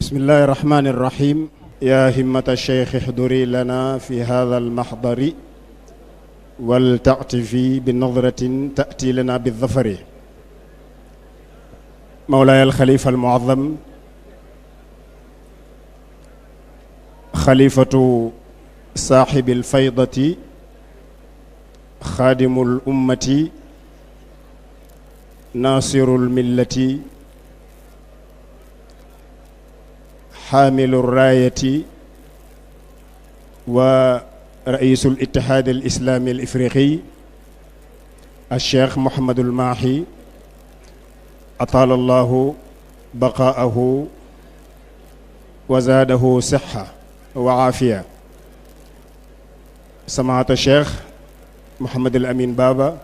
بسم الله الرحمن الرحيم يا همة الشيخ احضري لنا في هذا المحضر ولتعطفي بنظرة تأتي لنا بالظفر. مولاي الخليفة المعظم خليفة صاحب الفيضة خادم الأمة ناصر الملة حامل الراية ورئيس الاتحاد الإسلامي الإفريقي الشيخ محمد الماحي أطال الله بقاءه وزاده صحة وعافية. سماحة الشيخ محمد الأمين بابا،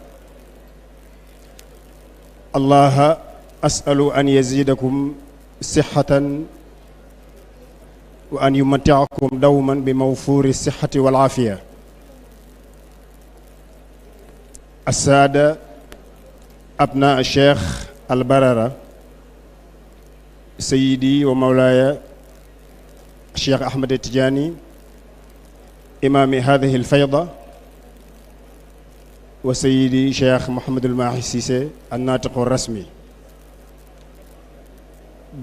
الله أسأل أن يزيدكم صحة وأن يمتعكم دوما بموفور الصحة والعافية. السادة أبناء الشيخ البررة، سيدي ومولاي الشيخ أحمد التجاني إمام هذه الفيضة، وسيدي شيخ محمد الماحي السيسي الناطق الرسمي،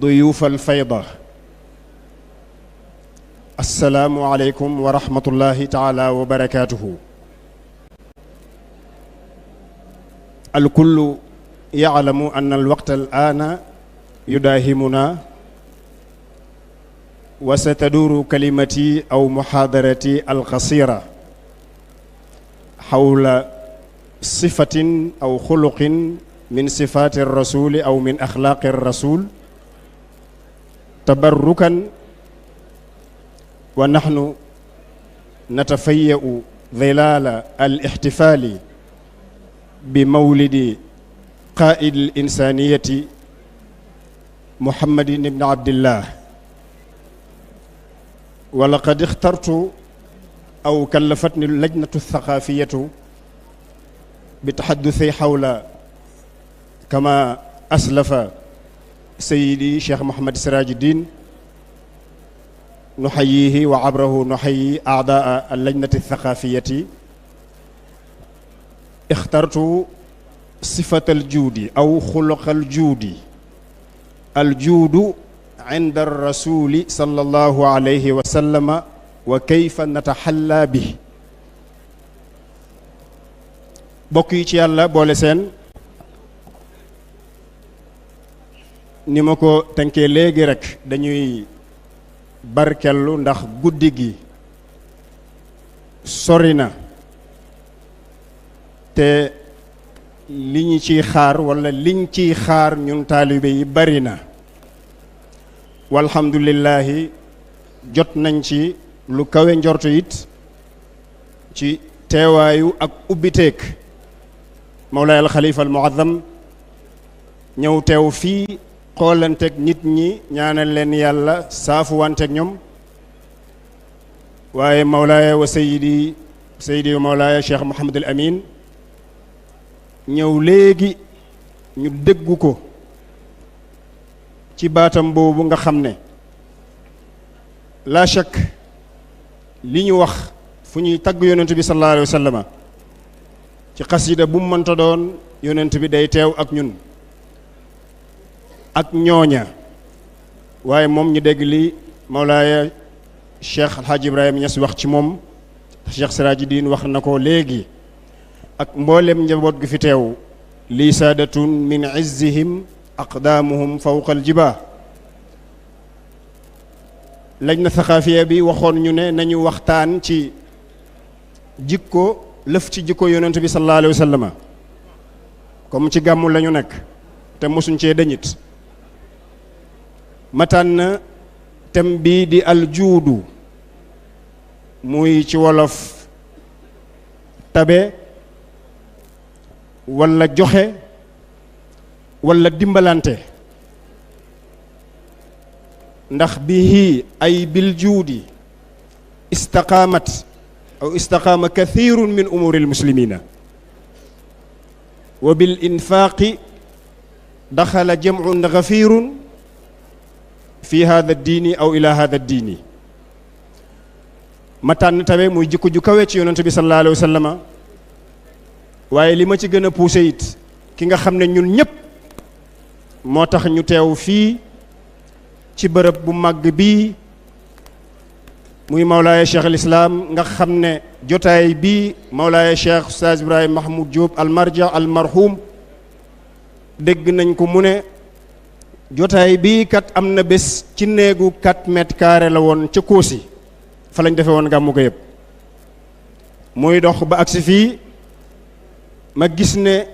ضيوف الفيضة، السلام عليكم ورحمة الله تعالى وبركاته. الكل يعلم أن الوقت الآن يداهمنا، وستدور كلمتي أو محاضرتي القصيرة حول صفة أو خلق من صفات الرسول أو من أخلاق الرسول، تبركا ونحن نتفيأ ظلال الاحتفال بمولد قائد الإنسانية محمد بن عبد الله. ولقد اخترت أو كلفتني اللجنة الثقافية بتحدثي حول، كما أسلف سيدي شيخ محمد سراج الدين، نحييه وعبره نحيي أعضاء اللجنة الثقافية. اخترت صفة الجود أو خلق الجود. الجود عند الرسول صلى الله عليه وسلم وكيف نتحلى به. bokk yi ci yàlla boole seen, ni ma ko tënkee léegi rek dañuy barkellu ndax guddi gi sori na te li ñu ciy xaar walla liñ ciy xaar ñun taalibe yi bari na. walhamdulillahi jot nañ ci lu kawe njortu it ci teewaayu ak ubbiteek Mawlaay al Xalifa al Muazzam ñëw teew fii xoolanteeg nit ñi, ñaanal leen yàlla, saafu wanteeg ñoom. waaye Mawlaaya wa sayidi wa Mawlaaya Cheikh Mouhamad al Amin ñëw léegi ñu déggu ko ci baatam boobu nga xam ne la shakk li ñu wax fu ñuy tagg yonent bi sallallahu alayhi wa sallama ci xasida bu mu mënta doon, yonent bi day teew ak ñun ak ñooña. waaye moom ñu dégg li Mawlaaya Cheikh Alhaji Ibrahima Niass wax ci moom, Cheikh Sirajuddin wax na ko léegi, ak mboolem njaboot gi fi teew. lii saadatun min izzihim aqdaamuhum fawqa aljibaa. lajna thaqaafiya bi waxoon ñu ne nañu waxtaan ci jikko, lëf ci jikko yonent bi sallallahu alayhi wa sallam, comme ci gàmmu la ñu nekk te mosuñ cee dañit. mataan na tem bii di aljuudu, muy ci wolof tabe walla joxe walla dimbalante. ndax bihi ay bil juudi istaqaamat aw istaqaama kathirun min umuri almuslimina wa bil infaaqi daxala jam'un gafirun fi hada diini aw ila hada diini. ma tànn tabe muy jikko ju kawe ci yonent bi sallallahu alayhi wa sallama waaye li ma ci gën a poussé it ki nga xam ne ñun ñëpp moo tax ñu teew fii ci bërëb bu màgg bii muy Mawlaaya Cheikh al Islam nga xam ne jotaay bii Mawlaaya Cheikh Oustaz Ibrahima Mahmoud Diop al marja al marhum dégg nañ ko mu ne jotaay bii kat am na bés ci néegu 4 mètres carrés la woon ca Koosi fa lañ defee woon gàmmu ko yëpp muy dox ba agsi fii ma gis ne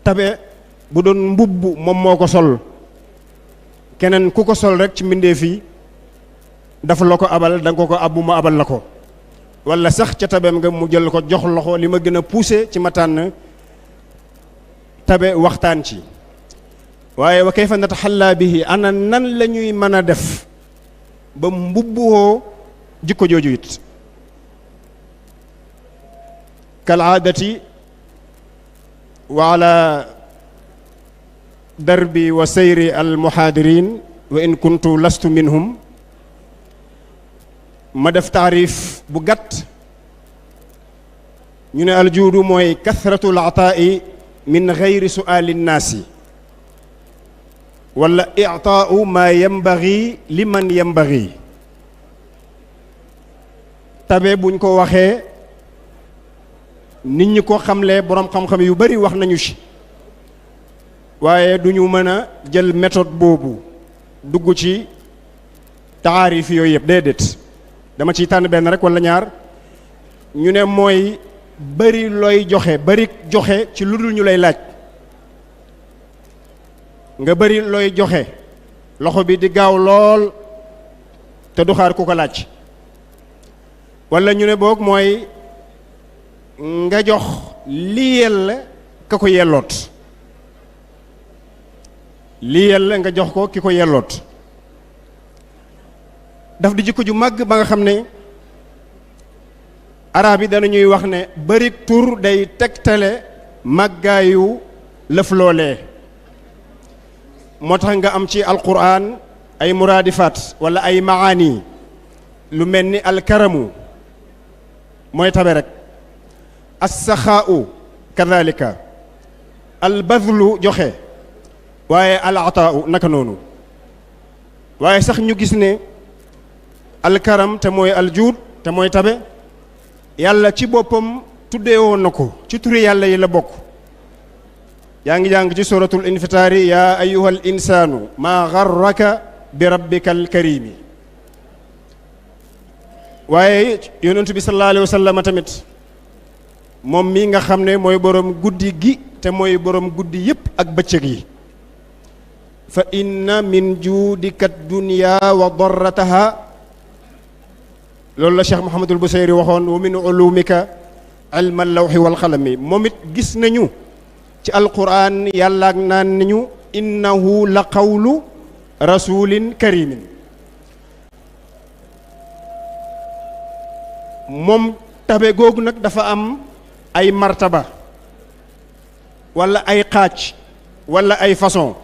tabe bu doon mbubb moom moo ko sol keneen ku ko sol rek ci mbindee fii dafa la ko abal da nga ko abbu ma abal la ko wala sax ca tabeem nga mu jël ko jox loxo li ma gën a poussé ci ma tànn tabe waxtaan ci waaye wa kayfa nataxallaa bihi ana nan la ñuy mën a def ba mbubbuwoo jikko jooju it kal aadati wa ala darbi wa sayri al muhaadirin wa in kuntu lastu minhum ma def taarif bu gàtt ñu ne aljuudu mooy kathratu al ataa'i min gayri su'aali nnaasi wala i'taa'u maa yambagi liman yambagi. tabe buñ ko waxee nit ñi ko xamle boroom xam-xam yu bari wax nañu ci waaye du ñu mën a jël méthode boobu dugg ci taarif yooyu yëpp déedéet dama ciy tànn benn rek wala ñaar. ñu ne mooy bari looy joxe bari joxe ci lu dul ñu lay laaj nga bari looy joxe loxo bi di gaaw lool te du xaar ku ko laaj wala ñu ne boog mooy nga jox li yella ka ko yelloot li yella nga jox ko ki ko yelloot daf di jikko ju màgg ba nga xam ne arab yi danañuy wax ne bari tur day tegtale màggaayu lëf loolee moo tax nga am ci alquran ay muraadifaat wala ay maani lu mel ni alkaramu mooy tabe rek assaxaau kadalika albadlu joxe waaye alataau naka noonu waaye sax ñu gis ne alkaram te mooy aljuud te mooy tabe yàlla ci boppam tuddee woon na ko ci turi yàlla yi la bokk yaa ngi jàng ci suratul infitaari yaa ayyuhal insaanu maa garraka bi rabbikal karimi waaye yonentu bi sallallahu alayhi wa sallam tamit moom mi nga xam ne mooy boroom guddi gi te mooy boroom guddi yépp ak bëccëg yi fa inna min juudika dunya wa darrataha loolu la Cheikh Mouhamadul Busayri waxoon wa min ulumika ilma allawxi wal xalami moom it gis nañu ci alquran yàlla ak naan nañu innahu la qawlu rasulin karimin moom tabe googu nag dafa am ay martaba wala ay xaaj wala ay façon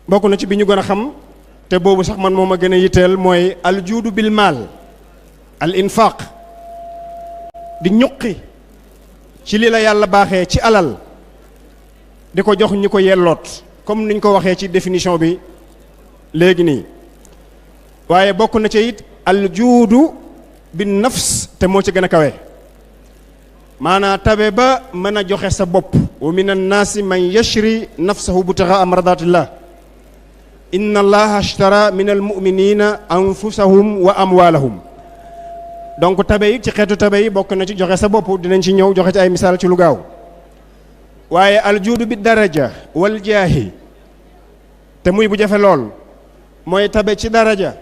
bokk na ci bi ñu gën a xam te boobu sax man moom a gën a yitteel mooy aljuudu bil maal al infaq di ñuqi ci li la yàlla baaxee ci alal di ko jox ñi ko yelloot comme niñ ko waxee ci définition bi léegi nii waaye bokk na ci it aljuudu bin nafs te moo ci gën a kawe maanaa tabe ba mën a joxe sa bopp wa min annaasi man yashri nafsahu butigaa mardatillah inna allaha ashtara min almuminina anfusahum wa amwalahum donc tabe yi ci xeetu tabe yi bokk na ci joxe sa bopp dinañ ci ñëw joxe ci ay misaal ci lu gaaw waaye aljuudu bi daraja wal jaahi te muy bu jafe lool mooy tabe ci daraja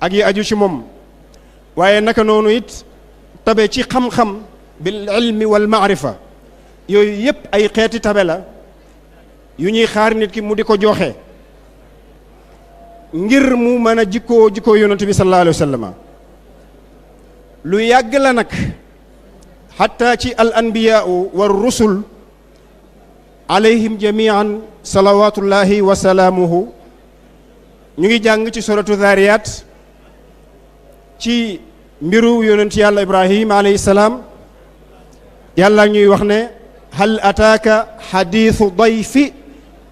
ak yi aju ci moom waaye naka noonu it tabe ci xam-xam bil ilmi wal maarifa yooyu yépp ay xeeti tabe la yu ñuy xaar nit ki mu di ko joxe ngir mu mën a jikkoo yonent bi sallallahu alayhi wa sallam lu yàgg la nag xatta ci al anbiyaau war rusul alayhim jamian salawatullahi wa salaamuhu ñu ngi jàng ci suratu Zariyat ci mbiru yonent yàlla Ibrahim alayhi salaam yàlla ñuy wax ne hal ataaka xadiisu dayfi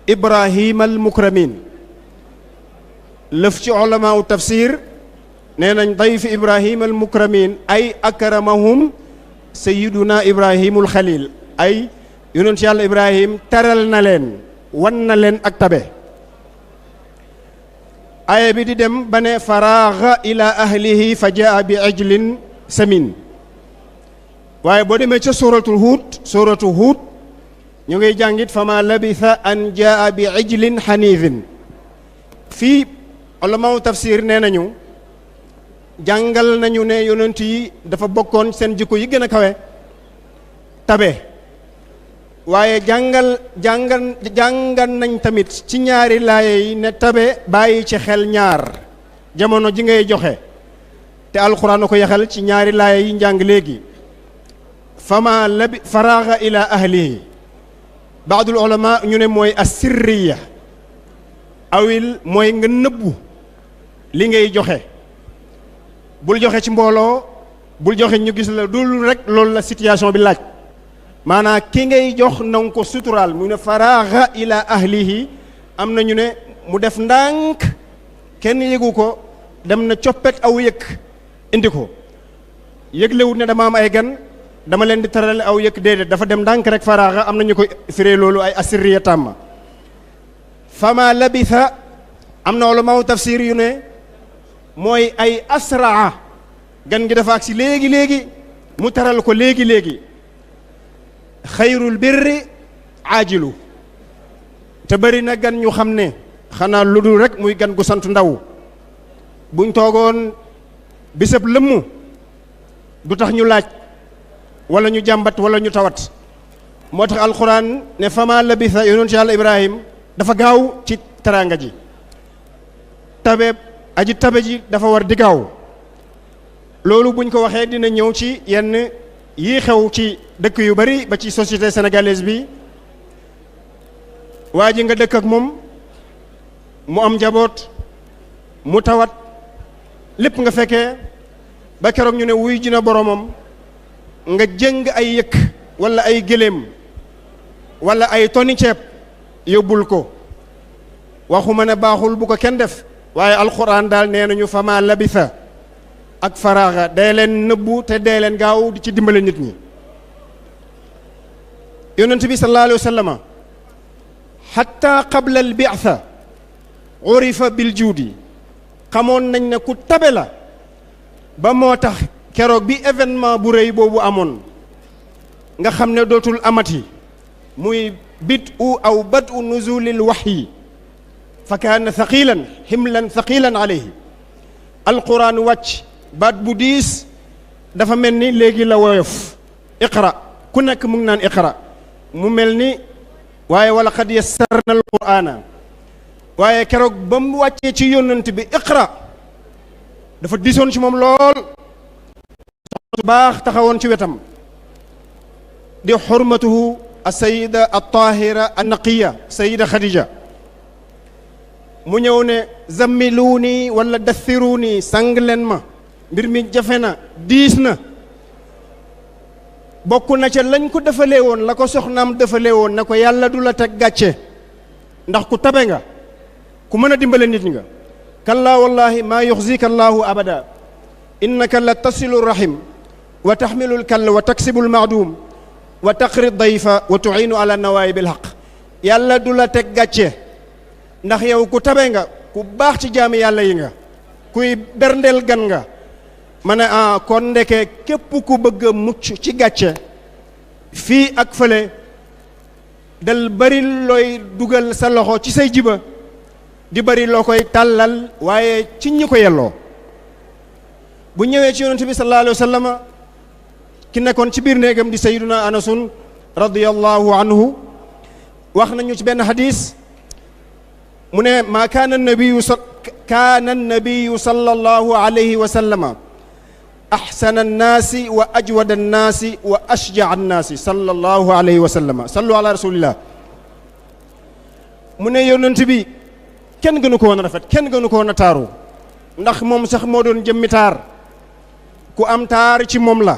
Ibrahima al mukramin lëf ci ulamaa u tafsir nee nañ dayfi Ibrahima al mukramin ay akramahum sayyiduna Ibrahimul xalil ay yonent yàlla Ibrahim teral na leen wan na leen ak tabe aaya bi di dem ba ne faraaga ila ahlihi fa jaa bi ajlin samin waaye boo demee ca suratu Huud ñu ngay jàngit fa ma labitha an jaa bi ajlin xaniifin fii ulamaaw tafsir nee nañu jàngal nañu ne yonent yi dafa bokkoon seen jikko yi gën a kawe tabe waaye jàngal nañ tamit ci ñaari laaye yi ne tabe bàyyi ci xel ñaar jamono ji ngay joxe te alxuraan a ko yaxal ci ñaari laaye yi njàng léegi fama labi faraaga ila ahlihi baadul ulama ñu ne mooy asirriya awil mooy nga nëbbu li ngay joxe bul joxe ci mbooloo bul joxe ñu gis la dul rek loolu la situation bi laaj maanaam ki ngay jox nanga ko suturaal mu ne faraaga ila ahlihi am na ñu ne mu def ndànk kenn yëgu ko dem na coppet aw yëkk indi ko yëglewut ne dama am ay gan dama leen di tarale aw yëkk déedéet dafa dem ndànk rek faraaga am na ñu ko firee loolu ay asirriya tàmma fama labitha am na ulama tafsir yu ne mooy ay asraa gan gi dafa agsi léegi mu taral ko léegi xayrul birri aajilu te bëri na gan ñu xam ne xanaa lu dul rek muy gan gu sant ndaw buñ toogoon bisab lëmm du tax ñu laaj wala ñu jàmbat wala ñu tawat moo tax alquran ne fama labitha yonent yàlla Ibrahim dafa gaaw ci teraanga ji aji tabe ji dafa war di gaaw loolu buñ ko waxee dina ñëw ci yenn yii xew ci dëkk yu bari ba ci société sénégalaise bi waa ji nga dëkk ak moom mu am njaboot mu tawat lépp nga fekkee ba keroog ñu ne wuy ji na boromam nga jëng ay yëkk walla ay gëléem walla ay toni ceeb yóbbul ko waxuma ne baaxul bu ko kenn def waaye alxuraan daal nee nañu fama labitha ak faraaga dee leen nëbbu te dee leen gaaw di ci dimbale nit ñi yonent bi sallallahu alayhi wa sallama xatta qabla al bi'tha urifa bil juudi xamoon nañ ne ku tabe la ba moo tax keroog bi événement bu rëy boobu amoon nga xam ne dootul amati muy bid'u aw bad'u nuzulil wahyi fa kaana thaqilan himlan thaqilan alayhi alquran wàcc baat bu diis dafa mel ni léegi la woyof iqra ku nekk mu ngi naan iqra mu mel ni waaye wala qad yassarna alqur'ana waaye keroog ba mu wàccee ci yónnant bi iqra dafa diisoon ci moom lool soxna baax taxawoon ci wetam di xurmatuhu as-sayyida at-tahira an-naqiya sayyida Khadija mu ñëw ne zammiluuni wala dathiruuni sang leen ma mbir mi jafe na diis na bokk na ca lañ ko defalee woon la ko soxnaam defalee woon na ko yàlla du la teg gàcce ndax ku tabe nga ku mën a dimbale nit nga kallaa wallahi maa yuxzika allahu abada innaka la tasilu rahim wa taxmilu lkall wa taksibu lmaadum wa taqri dayfa wa tuinu ala nawaayi bilhaq yàlla du la teg gàcce ndax yow ku tabe nga ku baax ci jaami yàlla yi nga kuy berndeel gan nga ma ne kon ndeke képp ku bëgg a mucc ci gàcce fii ak fële dal bari looy dugal sa loxo ci say jiba di bari loo koy tàllal waaye ci ñi ko yelloo bu ñëwee ci yonent bi sallallahu alayhi wa sallam ki nekkoon ci biir néegam di sayyiduna anasun radiyallahu anhu wax nañu ci benn hadis mu ne maa kaana nabiyu sallallahu alayhi wa sallama ahsana annaasi wa ajwada annaasi wa ashjaa annaasi sallallahu alayhi wa sallama sallu ala rasulillah mu ne yonent bi kenn gënu ko woon a rafet kenn gënu ko woon a taaru ndax moom sax moo doon jëmmi taar ku am taar ci moom la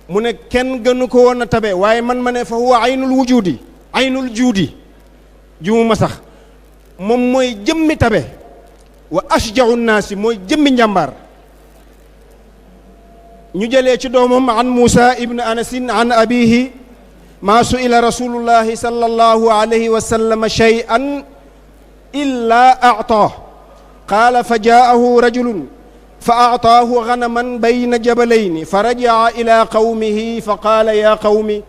mu ne kenn gënu ko woon a tabe waaye man ma ne fa huwa aynul wujudi aynul juudi juumuma sax moom mooy jëmmi tabe wa ashja'u nnaasi mooy jëmmi njàmbaar ñu jëlee ci doomam an Muusa ibn Anasin an abihi maa su'ila rasulullahi sallallahu alayhi wa sallam shay'an illa a'taah qaala fa jaa'ahu rajulun fa a'taahu ghanaman bayna jabalayni fa raja'a ila qawmihi fa qaala ya qawmi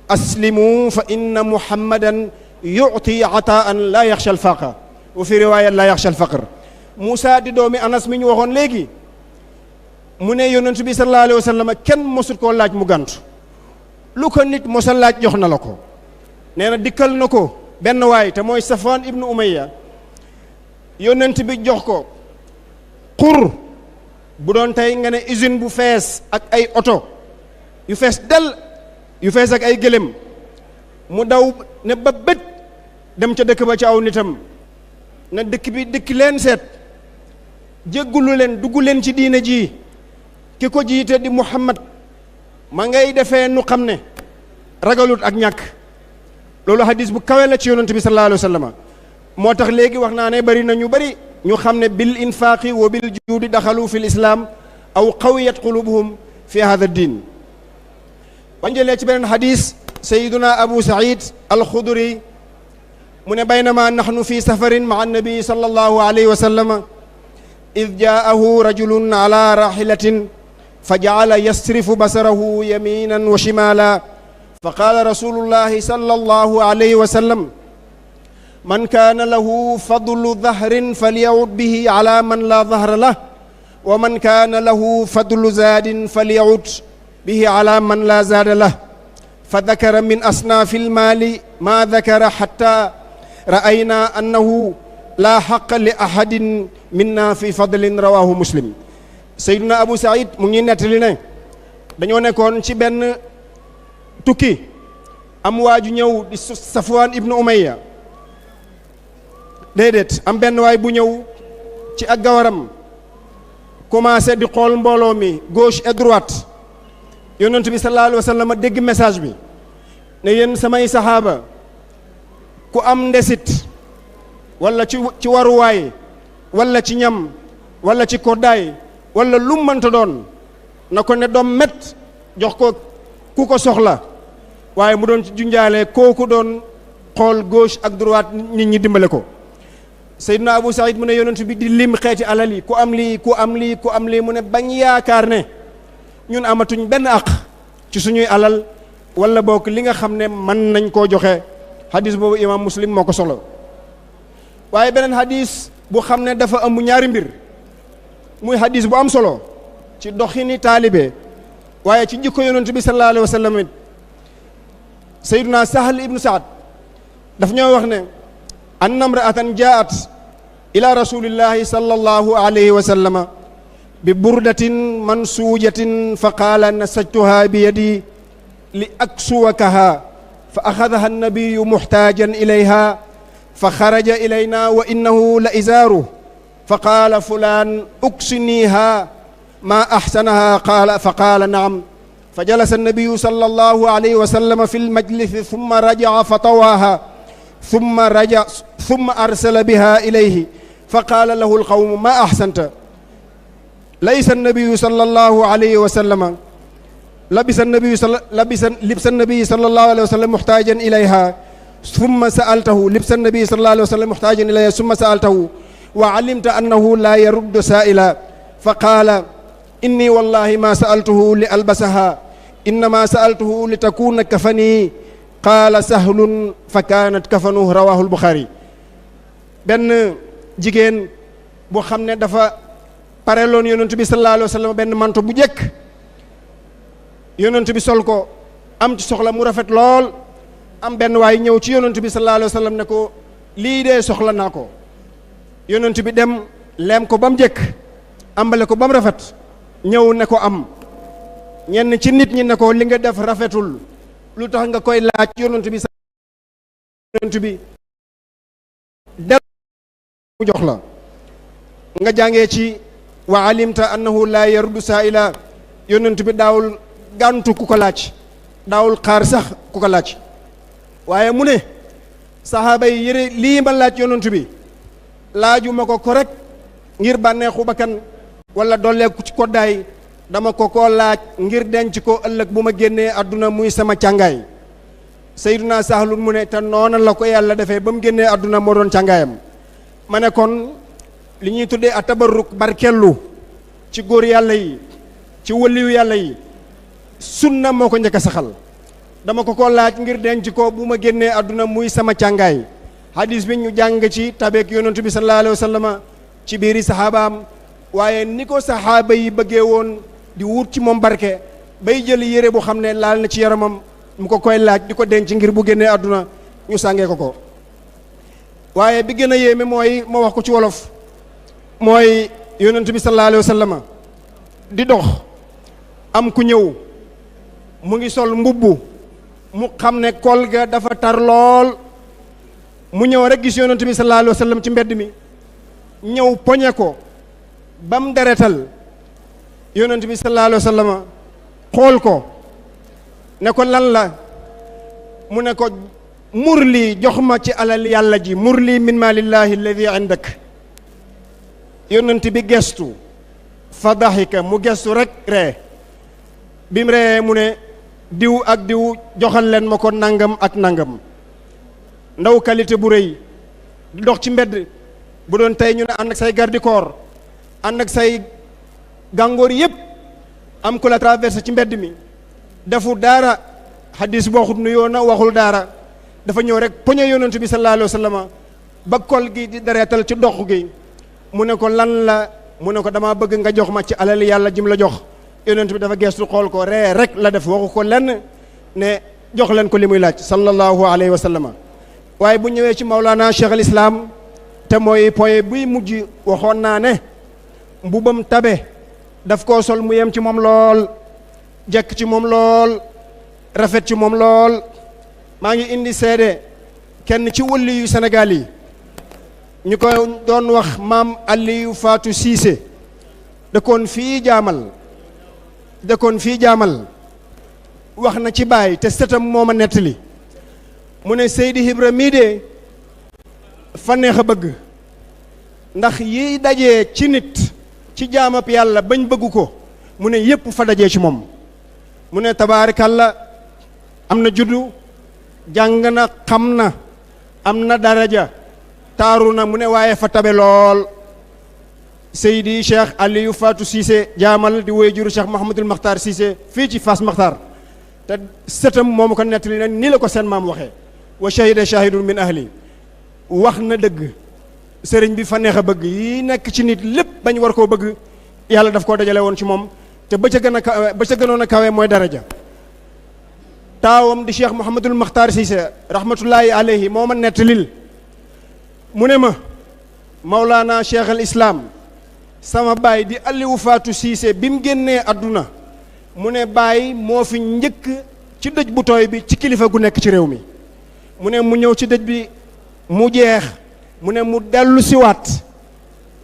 aslimuu fa inna muhammadan yu'ti ataa'an laa yaxsha al-faqra wa fi riwaaya laa yaxsha al-faqr Muusa di doomi Anas mi ñu waxoon léegi mu ne yonent bi sallallahu alayhi wa sallam kenn mosut koo laaj mu gàntu lu ko nit mosa laaj jox na la ko nee na dikkal na ko benn waay te mooy Safwan ibnu Umayya yonent bi jox ko xur bu doon tey nga ne usine bu fees ak ay oto yu fees del yu fees ak ay gëlëm mu daw ne ba bët dem ca dëkk ba ci aw nitam na dëkk bi dëkk leen seet jéggulu leen dugg leen ci diine ji ki ko jiite di Muhammad ma ngay defee nu xam ne ragalut ak ñàkk loolu hadis bu kawe la ci yonent bi sallallahu alayhi wa sallam moo tax léegi wax naa ne bari na ñu bari ñu xam ne bil infaaqi wa bil juudi daxalu fi l islam aw qawiyat qulubuhum fi hada diin bañ jëlee ci beneen hadis sayiduna abu said alxuduri mu ne baynama nahnu fi safarin maa annabi sallallahu alayhi wa sallam id jaahu rajulun ala rahilatin fa jacala yasrifu basarahu yaminan wa shimala fa qaala rasulullahi sallallahu alayhi wa sallam man kaana lahu fadlu dahrin falyacud bihi ala man la dahra lah wa man kaana lahu fadlu zaadin falyacud bihi ala man la zaada lah fa dakara min asnaafi almaali ma dakara xatta ra'ayna annahu laa xaqa li ahadin minna fi fadlin rawahu muslim sayduna abu said mu ngi nettali ne dañoo nekkoon ci benn tukki am waaju ñëw di Safwan ibnu Umayya déedéet am benn waay bu ñëw ci ak gawaram commencé di xool mbooloo mi gauche et droite yonent bi sallallahu alayhi wa sallam dégg message bi ne yéen samay saxaaba ku am ndesit wala ci waruwaay wala ci ñam wala ci koddaay wala lu mënta doon na ko ne doom met jox ko ku ko soxla waaye mu doon ci junjaale kooku doon xool gauche ak droite nit ñi dimbale ko Seydina Abu Saïd mu ne yonent bi di lim xeeti alal yi ku am lii ku am lii ku am lii mu ne bañ yaakaar ne ñun amatuñ benn àq ci suñuy alal wala bokk li nga xam ne mën nañ koo joxe hadis boobu imam muslim moo ko solo waaye beneen hadis bu xam ne dafa ëmb ñaari mbir muy hadis bu am solo ci doxini taalibe waaye ci jikko yonent bi sallallahu alayhi wa sallam it Seydina Sahal ibnu Saad daf ñoo wax ne anna imra'atan jaa'at ila rasulillahi sallallahu alayhi wa sallama bi burdatin mansuujatin fa qaala nasajtuha bi yadi li aksuwakaha fa axadaha annabiyu muxtaajan ilayha fa xaraja ilayna wa innahu la izaaru fa qaala fulaan uksiniha ma axsanaha qaala fa qaala naam fa jalasa annabiyu sallallahu alayhi wa sallama fi lmajlisi summa rajaca fa tawaaha ثم أرسل بها إليه فقال له القوم ما أحسنت ليس النبي صلى الله عليه وسلم لبس النبي صلى الله عليه وسلم محتاجا إليها ثم سألته لبس النبي صلى الله عليه وسلم محتاجا إليها ثم سألته وعلمت أنه لا يرد سائلا فقال إني والله ما سألته لألبسها إنما سألته لتكون كفني qaala sahlun fa kaanat kafanuhu rawaahu al-Buxaari benn jigéen boo xam ne dafa pareloon yonent bi sallallahu alayhi wa sallam benn manto bu jekk yonent bi sol ko am ci soxla mu rafet lool am benn waay ñëw ci yonent bi sallallahu alayhi wa sallam ne ko lii dee soxla naa ko yonent bi dem leem ko ba mu jekk ambale ko ba mu rafet ñëw ne ko am ñenn ci nit ñi ne ko li nga def rafetul lu tax nga koy laaj yonent bi mu jox la nga jàngee ci wa alimta annahu la yaruddu saa'ila yonent bi daawul gàntu ku ko laaj daawul xaar sax ku ko laaj waaye mu ne saxaaba yi yëre lii ma laaj yonent bi laaju ma ko rek ngir bànneexu bakkan wala dolleeku ci koddaay dama ko laaj ngir denc ko ëllëg bu ma génnee àdduna muy sama càngaay Seydina Sahlun mu ne te noona la ko yàlla defee ba mu génnee àdduna moo doon càngaayam ma ne kon li ñuy tuddee a tabarruk barkellu ci góor yàlla yi ci wëliyu yàlla yi sunna moo ko njëkk a saxal dama ko laaj ngir denc ko bu ma génnee àdduna muy sama càngaay hadis bi ñu jàng ci tabeek yonentu bi sallallahu alayhi wa sallam ci biiri saxaabaam waaye ni ko saxaaba yi bëggee woon di wut ci moom barke bay jël yére bu xam ne laal na ci yaramam mu ko koy laaj di ko denc ngir bu génnee àdduna ñu sàngee ko waaye bi gën a yéeme mooy ma wax ko ci wolof mooy yonent bi sallallahu alayhi wa sallam di dox am ku ñëw mu ngi sol mbubb mu xam ne kol ga dafa tar lool mu ñëw rek gis yonent bi sallallahu alayhi wa sallam ci mbedd mi ñëw poñe ko bam deretal yonent bi sallallahu alayhi wa sallam xool ko ne ko lan la mu ne ko mur lii jox ma ci alal yàlla ji mur lii min maalillahi alladi indak yonent bi gestu fa daxika mu gestu rek ree bi mu ree mu ne diw ak diw joxal leen ma ko nangam ak nangam ndaw qualité bu rëy di dox ci mbedd bu doon tey ñu ne ànd ak say garde corps ànd ak say gàngoor yépp am ku la traversé ci mbedd mi defu daara hadis boo xut nuyoo na waxul daara dafa ñëw rek poñe yonentu bi sallallahu alayhi wa sallam ba kol gi di dereetal ci dox gi mu ne ko lan la mu ne ko damaa bëgg nga jox ma ci alal yàlla jim la jox yonentu bi dafa geestu xool ko ree rek la def waxu ko lenn ne jox leen ko li muy laaj sallallahu alayhi wa sallam waaye bu ñëwee ci Mawlana Cheikh al Islam te mooy point buy mujj waxoon naa ne mbubam tabe daf koo sol mu yem ci moom lool jekk ci moom lool rafet ci moom lool maa ngi indi seede kenn ci wëlli yu Sénégal yi ñu ko doon wax maam Aliou Fatou Cissé dëkkoon fii jaamal wax na ci baay te sëtam moo ma nettali mu ne Seydi Ibra mii de fa neex a bëgg ndax yiy dajee ci nit ci jaamab yàlla bañ bëgg ko mu ne yépp fa dajee ci moom mu ne tabaarikàlla am na juddu jàng na xam na am na daraja taaru na mu ne waaye fa tabe lool Seydi Cheikh Aliou Fatou Cissé jaamal di woy juru Cheikh Mouhamadul Makhtar Cissé fii ci Fass Makhtar te sëtam moomu ko nettali ne nii la ko seen maam waxee wa shahida shahidun min ahli wax na dëgg sëriñ bi fa neex a bëgg yi nekk ci nit lépp bañ war koo bëgg yàlla daf koo dajale woon ci moom te ba ca gënoon a kawe mooy daraja taawam di Cheikh Mouhamadul Makhtar Cissé rahmatullahi alayhi moo ma nettalil mu ne ma Mawlana Cheikh al Islam sama baay di Aliou Fatou Cissé bi mu génnee àdduna mu ne baay moo fi njëkk ci dëj bu tooy bi ci kilifa gu nekk ci réew mi mu ne mu ñëw ci dëj bi mu jeex mu ne mu dellu siwaat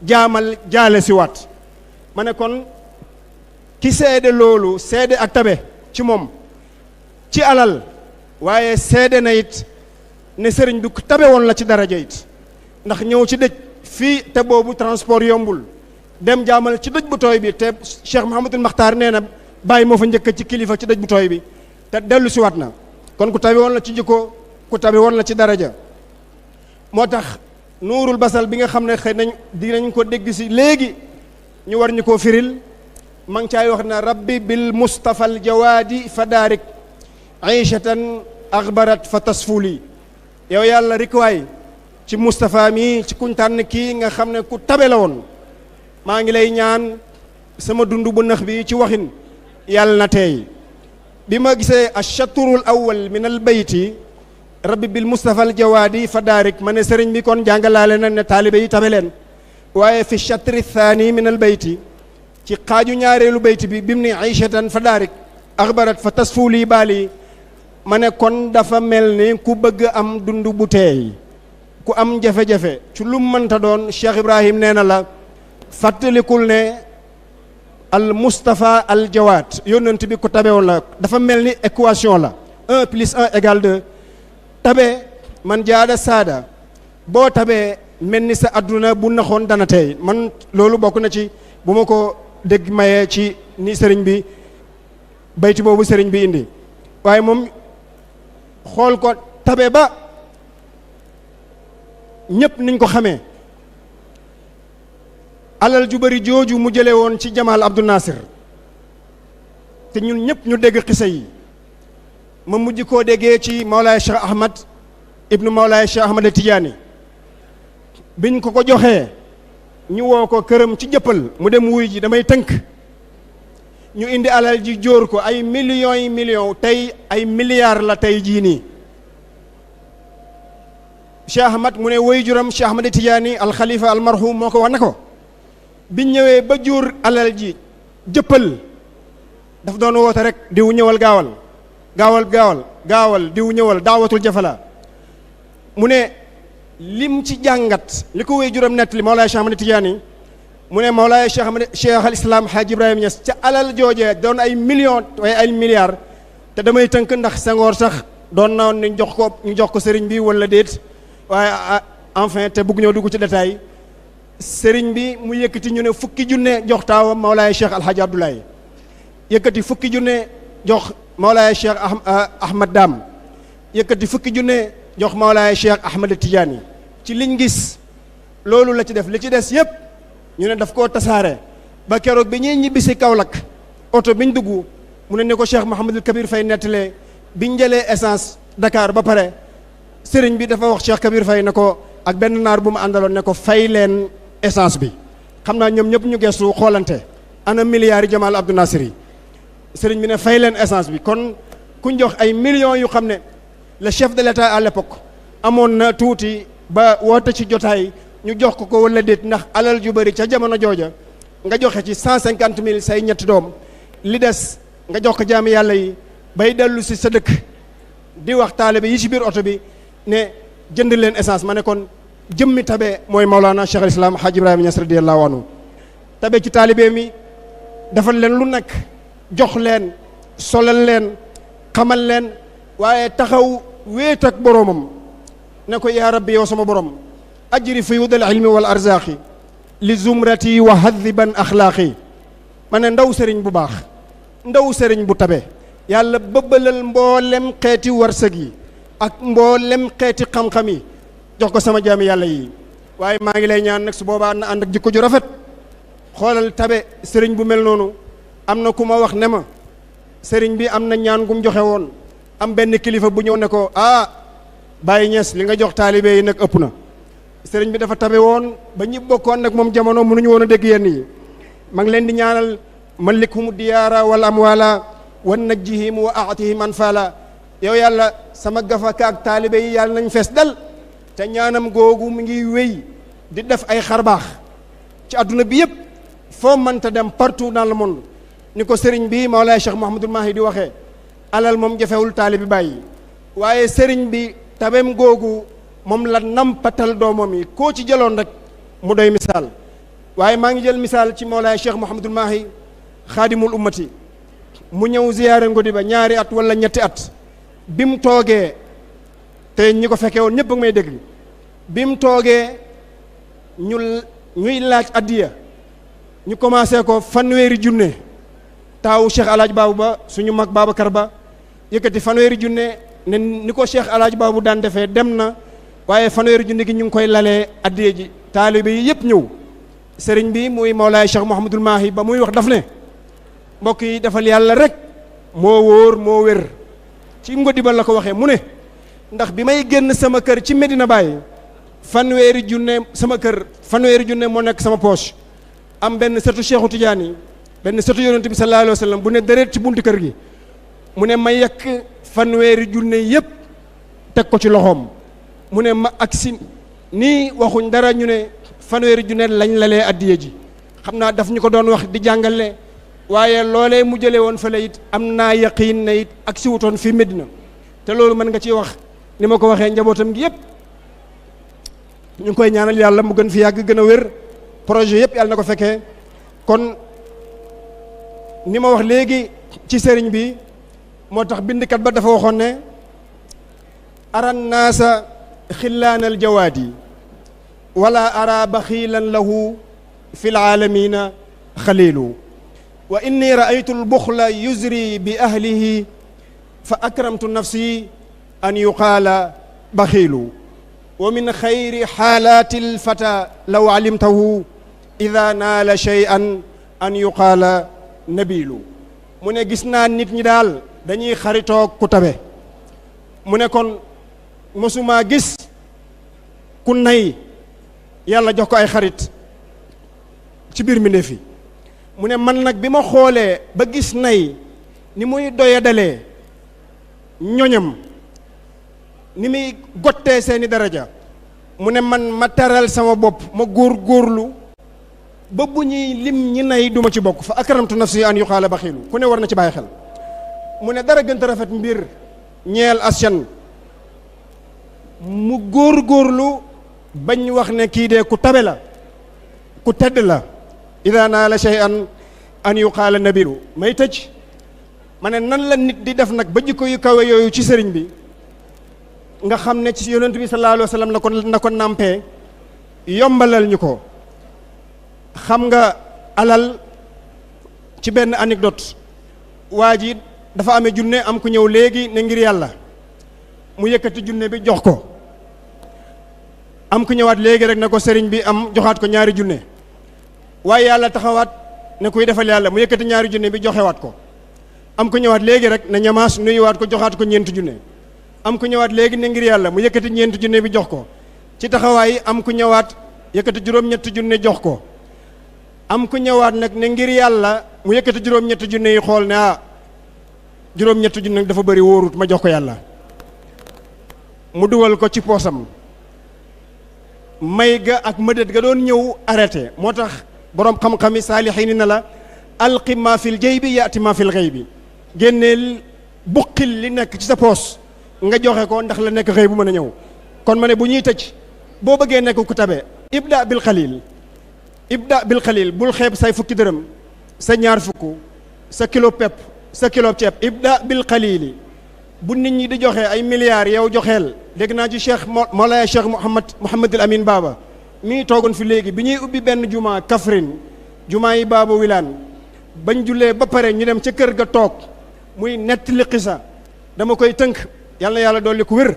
jaamal jaale siwaat ma ne kon ki seede loolu seede ak tabe ci moom ci alal waaye seede na it ne sëriñ bi ku tabe woon la ci daraja it ndax ñëw ci dëj fii te boobu transport yombul dem jaamal ci dëj bu tooy bi te Cheikh Mouhamadul Makhtar nee na bàyyi moo fa njëkk ci kilifa ci dëj bu tooy bi te dellu siwaat na kon ku tabe woon la ci jikko ku tabe woon la ci daraja moo tax nuurul basal bi nga xam ne xëy nañ dinañ ko dégg si léegi ñu war ñu koo firil ma ngi caay wax na rabbi bil mustafa al jawaadi fa daarik aïchatan axbarat fa tasfuli yow yàlla rikwaay ci Moustapha mi ci kuñ tànn kii nga xam ne ku tabe la woon maa ngi lay ñaan sama dund bu nax bi ci waxin yàlla na teey bi ma gisee achaturul awal min al bayti rabbi bil Mustafa al jawaadi fa daarik ma ne sëriñ bi kon jàngalaale na ne taalibe yi tabe leen waaye fi chatri thani min al bayti ci xaaju ñaareelu bayti bi mu ne aïchatan fa daarik axbarat fa tasfuli baali ma ne kon dafa mel ni ku bëgg am dund bu teey ku am jafe-jafe ci lu mënta doon Cheikh Ibrahim nee na la fàttalikul ne al Mustafa al Jawad yónnent bi ko tabewoon la dafa mel ni équation la 1 plus 1 égale 2 tabe man jaada saada boo tabee mel ni sa adduna bu naxoon dana tey man loolu bokk na ci bu ma ko dégg mayee ci ni sëriñ bi bayti boobu sëriñ bi indi waaye moom xool ko tabe ba ñëpp niñ ko xamee alal ju bari jooju mu jële woon ci Jamal Abdou Nasir te ñun ñëpp ñu dégg xisa yi ma mujj koo déggee ci Mawlaay Cheikh Ahmad ibnu Mawlaay Cheikh Ahmad Tidiane biñ ko ko joxee ñu woo ko këram ci jëppal mu dem wuy ji damay tënk ñu indi alal ji jóor ko ay millions yi millions tey ay milliards la tey jii nii Cheikh Ahmad mu ne woy juram Cheikh Ahmad Tidiane al Khalifa al marhum moo ko wax na ko biñ ñëwee ba jur alal ji jëppal daf doon woote rek diw ñëwal gaawal gaawal gaawal gaawal diw ñëwal daawatul jafala mu ne lim ci jàngat li ko woy juram nett li Mawlaay Cheikh Ahmad Tidiane mu ne Mawlaay Cheikh al Islam Hadj Ibrahima Niass ca alal joojee doon ay millions waaye ay milliards te damay tënk ndax Senghor sax doon na ñu jox ko sëriñ bi wala déet waaye enfin te bëgg ñoo dugg ci détail sëriñ bi mu yëkkati ñu ne fukki junne jox taawam Mawlaay Cheikh Alhaji Abdoulaye yëkkati fukki junne jox Mawlaay Cheikh Ahmad Dam yëkkati fukki junne jox Mawlaay Cheikh Ahmad Tidiane ci liñ gis loolu la ci def li ci des yépp ñu ne daf koo tasaare ba keroog bi ñuy ñibbi si Kaolack oto biñ dugg mu ne ni ko Cheikh Mouhamadul Kabir Faye nettalee biñ jëlee essence Dakar ba pare sëriñ bi dafa wax Cheikh Kabir Faye ne ko ak benn naar bu ma àndaloon ne ko fay leen essence bi xam naa ñoom ñëpp ñu gestu xoolante ana milliards yi Jamal Abdou Nasir yi sëriñ bi ne fay leen essence bi kon kuñ jox ay millions yu xam ne le chef de l'État à l'époque amoon na tuuti ba woote ci jotaay ñu jox ko wala déet ndax alal ju bëri ca jamono jooja nga joxe ci 150 000 say ñetti doom li des nga jox ko jaami yàlla yi bay dellu si sa dëkk di wax taalibe yi ci biir oto bi ne jënd leen essence ma ne kon jëmmi tabe mooy Mawlana Cheikh al Islam Hadj Ibrahima Niass radiyallahu anhu tabe ci taalibe mi defal leen lu nekk jox leen solal leen xamal leen waaye taxaw wéet ak boroomam ne ko yaa rabbi yow sama borom ajri fuyuudal ilmi wal arzaqi li zumrati wa hadiban axlaaqi ma ne ndaw sëriñ bu baax ndaw sëriñ bu tabe yàlla bëbbalal mboolem xeeti warsëg yi ak mboolem xeeti xam-xam yi jox ko sama jaami yàlla yi waaye maa ngi lay ñaan nag su boobaa na ànd ak jikko ju rafet xoolal tabe sëriñ bu mel noonu am na ku ma wax ne ma sëriñ bi am na ñaan gum joxe woon am benn kilifa bu ñëw ne ko Baye Niass li nga jox taalibe yi nag ëpp na sëriñ bi dafa tabe woon ba ñi bokkoon nag moom jamono mënuñu woon a dégg yenn yi ma ngi leen di ñaanal malikhum diyaara wal amwala wa najjihim wa aatihim anfala yow yàlla sama gafaka ak taalibe yi yàlla nañ fees dal te ñaanam googu mi ngi wéy di def ay xarbaax ci adduna bi yëpp foo mënta dem partout dans le monde ni ko sëriñ bi Mawlaay Cheikh Mouhamadul Mahi di waxee alal moom jafewul taalibe bàyyi waaye sëriñ bi tabem googu moom la nampatal doomam yi koo ci jëloon rek mu doy misaal waaye maa ngi jël misaal ci Mawlaay Cheikh Mouhamadul Mahi xaadimul ummati mu ñëw ziyaare Ngodiba ñaari at wala ñetti at bi mu toogee te ñi ko fekkee woon ñëpp a ngi may dégg bi mu toogee ñuy laaj addiya ñu commencé ko 1,000 taawu Cheikh Alhaji Babou Ba suñu mag Babacar Ba yëkkati 1,000 ne ni ko Cheikh Alhaji Babou daan defee dem na waaye 1,000 gi ñu ngi koy lalee addiya ji taalibe yi yëpp ñëw sëriñ bi muy Mawlaay Cheikh Mouhamadul Mahi ba muy wax daf ne mbokk yi defal yàlla rek moo wóor moo wér ci Ngodiba la ko waxee mu ne ndax bi may génn sama kër ci Medina Baye 1,000 sama kër 1,000 moo nekk sama poche am benn sëtu Cheikhu Tidiane benn sëtu yonent bi sallallahu alayhi wa sallam bu ne deret ci buntu kër gi mu ne ma yekk 1,000 yëpp teg ko ci loxoom mu ne ma agsi nii waxuñ dara ñu ne 1,000 lañ lalee addiya ji xam naa daf ñu ko doon wax di jàngale waaye loolee mu jëlee woon fële it am naa yaqiin ne it ak si wutoon fii Medina te loolu mën nga ciy wax ni ma ko waxee njabootam gi yëpp ñu ngi koy ñaanal yàlla mu gën fi yàgg gën a wér projet yëpp yàlla na ko fekkee. kon ni ma wax léegi ci sëriñ bi moo tax bindkat ba dafa waxoon ne aran naasa xillaanal jawaadi wala ara baxiilan lahu fi laalamina xalilu wa inni raaytu albuxla yuzri bi ahlihi fa akramtu nafsi an yuqaala baxiilu wa min xayri xaalaati alfata law alimtahu ida naala shay'an an yuqaala nabilu mu ne gis naa nit ñi daal dañuy xaritoog ku tabe mu ne kon mosuma gis ku nay yàlla jox ko ay xarit ci biir mbindéef yi mu ne man nag bi ma xoolee ba gis nay ni muy doyadalee ñoñam ni muy gottee seeni daraja mu ne man ma teral sama bopp ma góorlu ba bu ñuy lim ñi nay duma ci bokk fa akramtu nafsi an yuqaala baxiilu ku ne war na ci bàyyi xel mu ne dara gënta rafet mbir ñeel askan mu góorlu bañ wax ne kii de ku tabe la ku tedd la ida naala shay'an an yuqaala nabilu may tëj ma ne nan la nit di def nag ba jikko yu kawe yooyu ci sëriñ bi nga xam ne ci yonent bi sallallahu alayhi wa sallam na ko nàmpee yombalal ñu ko xam nga alal ci benn anecdote waa ji dafa amee junne am ku ñëw léegi ne ngir yàlla mu yëkkati junne bi jox ko am ku ñëwaat léegi rek ne ko sëriñ bi am joxaat ko ñaari junne waaye yàlla taxawaat ne kuy defal yàlla mu yëkkati ñaari junne bi joxewaat ko am ku ñëwaat léegi rek ne ñamaas nuyuwaat ko joxaat ko ñeenti junne am ku ñëwaat léegi ne ngir yàlla mu yëkkati ñeenti junne bi jox ko ci taxawaay am ku ñëwaat yëkkati juróom-ñetti junne jox ko am ku ñëwaat nag ne ngir yàlla mu yëkkati juróom-ñetti junne yi xool ne juróom-ñetti junne nag dafa bëri wóorut ma jox ko yàlla mu dugal ko ci poosam may ga ak mëdët ga doon ñëw arrêté moo tax boroom xam-xami saalixiin na la alqi ma fil jaybi yaati ma fil ghaybi génneel buqil li nekk ci sa poos nga joxe ko ndax la nekk xëy bu mën a ñëw kon ma ne bu ñuy tëj boo bëggee nekk ku tabe ibda bil xalil bul xeeb say fukki dërëm sa ñaar fukk sa kilo pepp sa kilo ceeb ibda bil xalili bu nit ñi di joxe ay milliards yow joxeel dégg naa ci cheikh Mawlaya cheikh Mouhamadul Amin Baba mii toogoon fi léegi bi ñuy ubbi benn juma Kaffrine juma yi Baba Wilane bañ jullee ba pare ñu dem ca kër ga toog muy nettali xisa dama koy tënk yàlla na yàlla dolli ko wér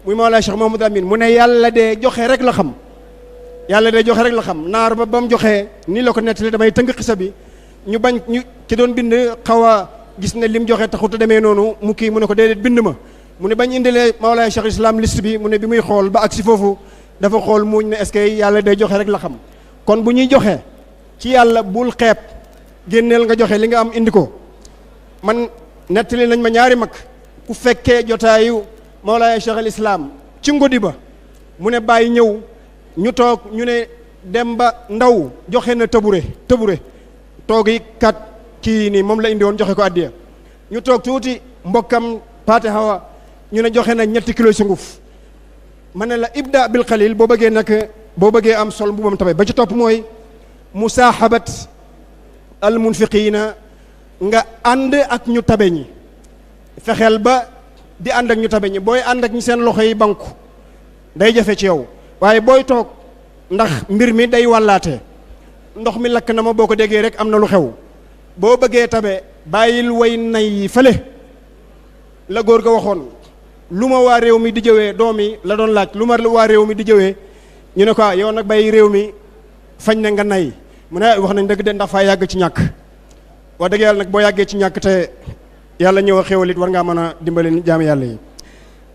muy Mawlaya cheikh Mouhamadul Amin mu ne yàlla de joxe rek la xam yàlla de joxe rek la xam naar ba mu joxee nii la ko nettali damay tënk xisa bi ñu bañ ñu ci doon bind xaw a gis ne lim joxe taxut a demee noonu mu kii mu ne ko déedéet bind ma mu ne bañ indilee Mawlaay Cheikh Islam liste bi mu ne bi muy xool ba agsi foofu dafa xool muñ ne est-ce que yàlla day joxe rek la xam kon bu ñuy joxe ci yàlla bul xeeb génneel nga joxe li nga am indi ko man nettali nañ ma ñaari mag ku fekkee jotaayu Mawlaay Cheikh Islam ci ngodi ba mu ne bàyyi ñëw ñu toog ñu ne dem ba ndaw joxe na tëbure toog yi kat kii nii moom la indi woon joxe ko addiya ñu toog tuuti mbokkam paate hawa ñu ne joxe na 3 kilos sunguf ma ne la ibda bil xalil boo bëggee am sol bu moom tabe ba ci topp mooy musaahabat al munfiqiina nga ànd ak ñu tabe ñi fexeel ba di ànd ak ñu tabe ñi booy ànd ak ñi seen loxo yi banku day jafe ci yow waaye booy toog ndax mbir mi day wàllaate ndox mi lakk na ma boo ko déggee rek am na lu xew boo bëggee tabe bàyyil way nay yi fële la góor ga waxoon lu ma waa réew mi di jëwee doom yi la doon laaj lu ma waa réew mi di jëwee ñu ne ko yow nag bàyyi réew mi fañ na nga nay mu ne wax nañ dëgg de ndax faa yàgg ci ñàkk wax dëgg yàlla nag boo yàggee ci ñàkk te yàlla ñëw a xéewal it war ngaa mën a dimbali jaami yàlla yi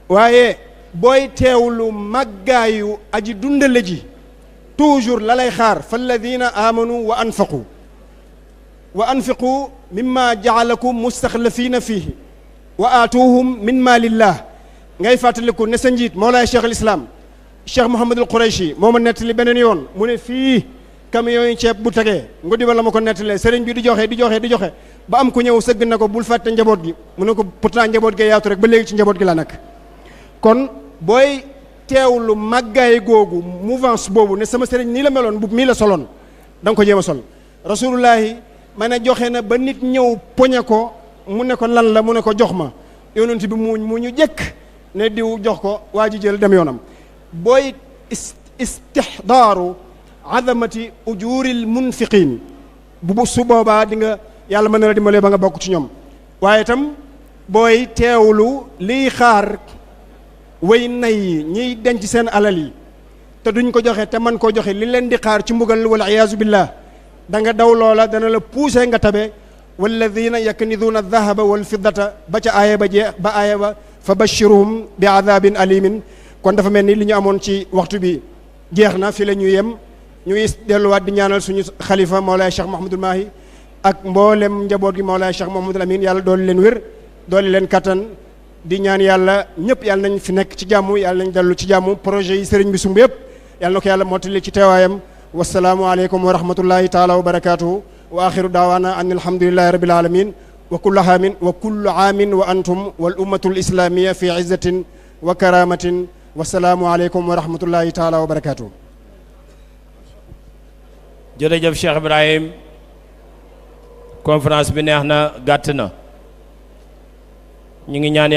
waaye booy teewlu màggaayu aji dundale ji toujours la lay xaar fa alladina amanu wa anfiqu mimma jaalakum mustaxlafina fihi wa aatuhum min maalillah ngay fàttaliku ne sa njiit Mawlaay Cheikh al Islam Cheikh Mouhamadul Qurayshi moo ma nettali beneen yoon mu ne fii camion yi ceeb bu tegee nga di ba la ma ko nettalee sëriñ bi di joxe ba am ku ñëw sëgg na ko bul fàtte njaboot gi mu ne ko pourtant njaboot gi yaatu rek ba léegi ci njaboot gi la nag kon booy teewlu màggaay googu mouvance boobu ne sama sëriñ nii la meloon bu mii la soloon da nga ko jéem a sol rasulullahi ma ne joxe na ba nit ñëw poñe ko mu ne ko lan la mu ne ko jox ma yonent bi mu ñu jëkk ne diw jox ko waa ji jël dem yoonam booy istihdaaru azamati ujuril munfiqin bu su boobaa di nga yàlla mën na la dimbalee ba nga bokk ci ñoom waaye itam booy teewlu liy xaar way nay yi ñiy denc seen alal yi te duñ ko joxe te man koo joxe li leen di xaar ci mbugal wal iyaazu billah da nga daw loola dana la pousser nga tabe walladina yakniduuna aldahaba walfiddata ba ca aaya ba jeex ba aaya ba fa bashiruhum bi adabin alimin kon dafa mel ni li ñu amoon ci waxtu bi jeex na fi la ñu yem ñuy delluwaat di ñaanal suñu xalifa Mawlaay Cheikh Mouhamadul Mahi ak mboolem njaboot gi Mawlaay Cheikh Mouhamadul Amin yàlla dooli leen wér dooli leen kattan di ñaan yàlla ñëpp yàlla nañ fi nekk ci jàmm yàlla nañ dellu ci jàmm projet yi sëriñ bi sumb yëpp yàlla na ko yàlla mottali ci teewaayam wasalaamu aleykum wa rahmatullahi taala wa barakatuhu wa axiru daawaana an alhamdulillahi rabbil alamin wa kullu aamin wa antum wal ummatul islamiyya fi izzatin wa karamatin wasalaamu aleykum wa rahmatullahi taala wa barakatuhu. jërëjëf Cheikh Ibrahim conférence bi neex na gàtt na ñu ngi ñaan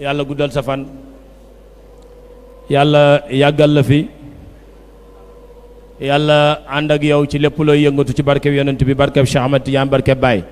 yàlla guddal sa fan yàlla yàggal la fi yàlla ànd ak yow ci lépp looy yëngatu ci barkeb yonent bi barkeb Cheikh Ahmad Tidiane barkeb Baye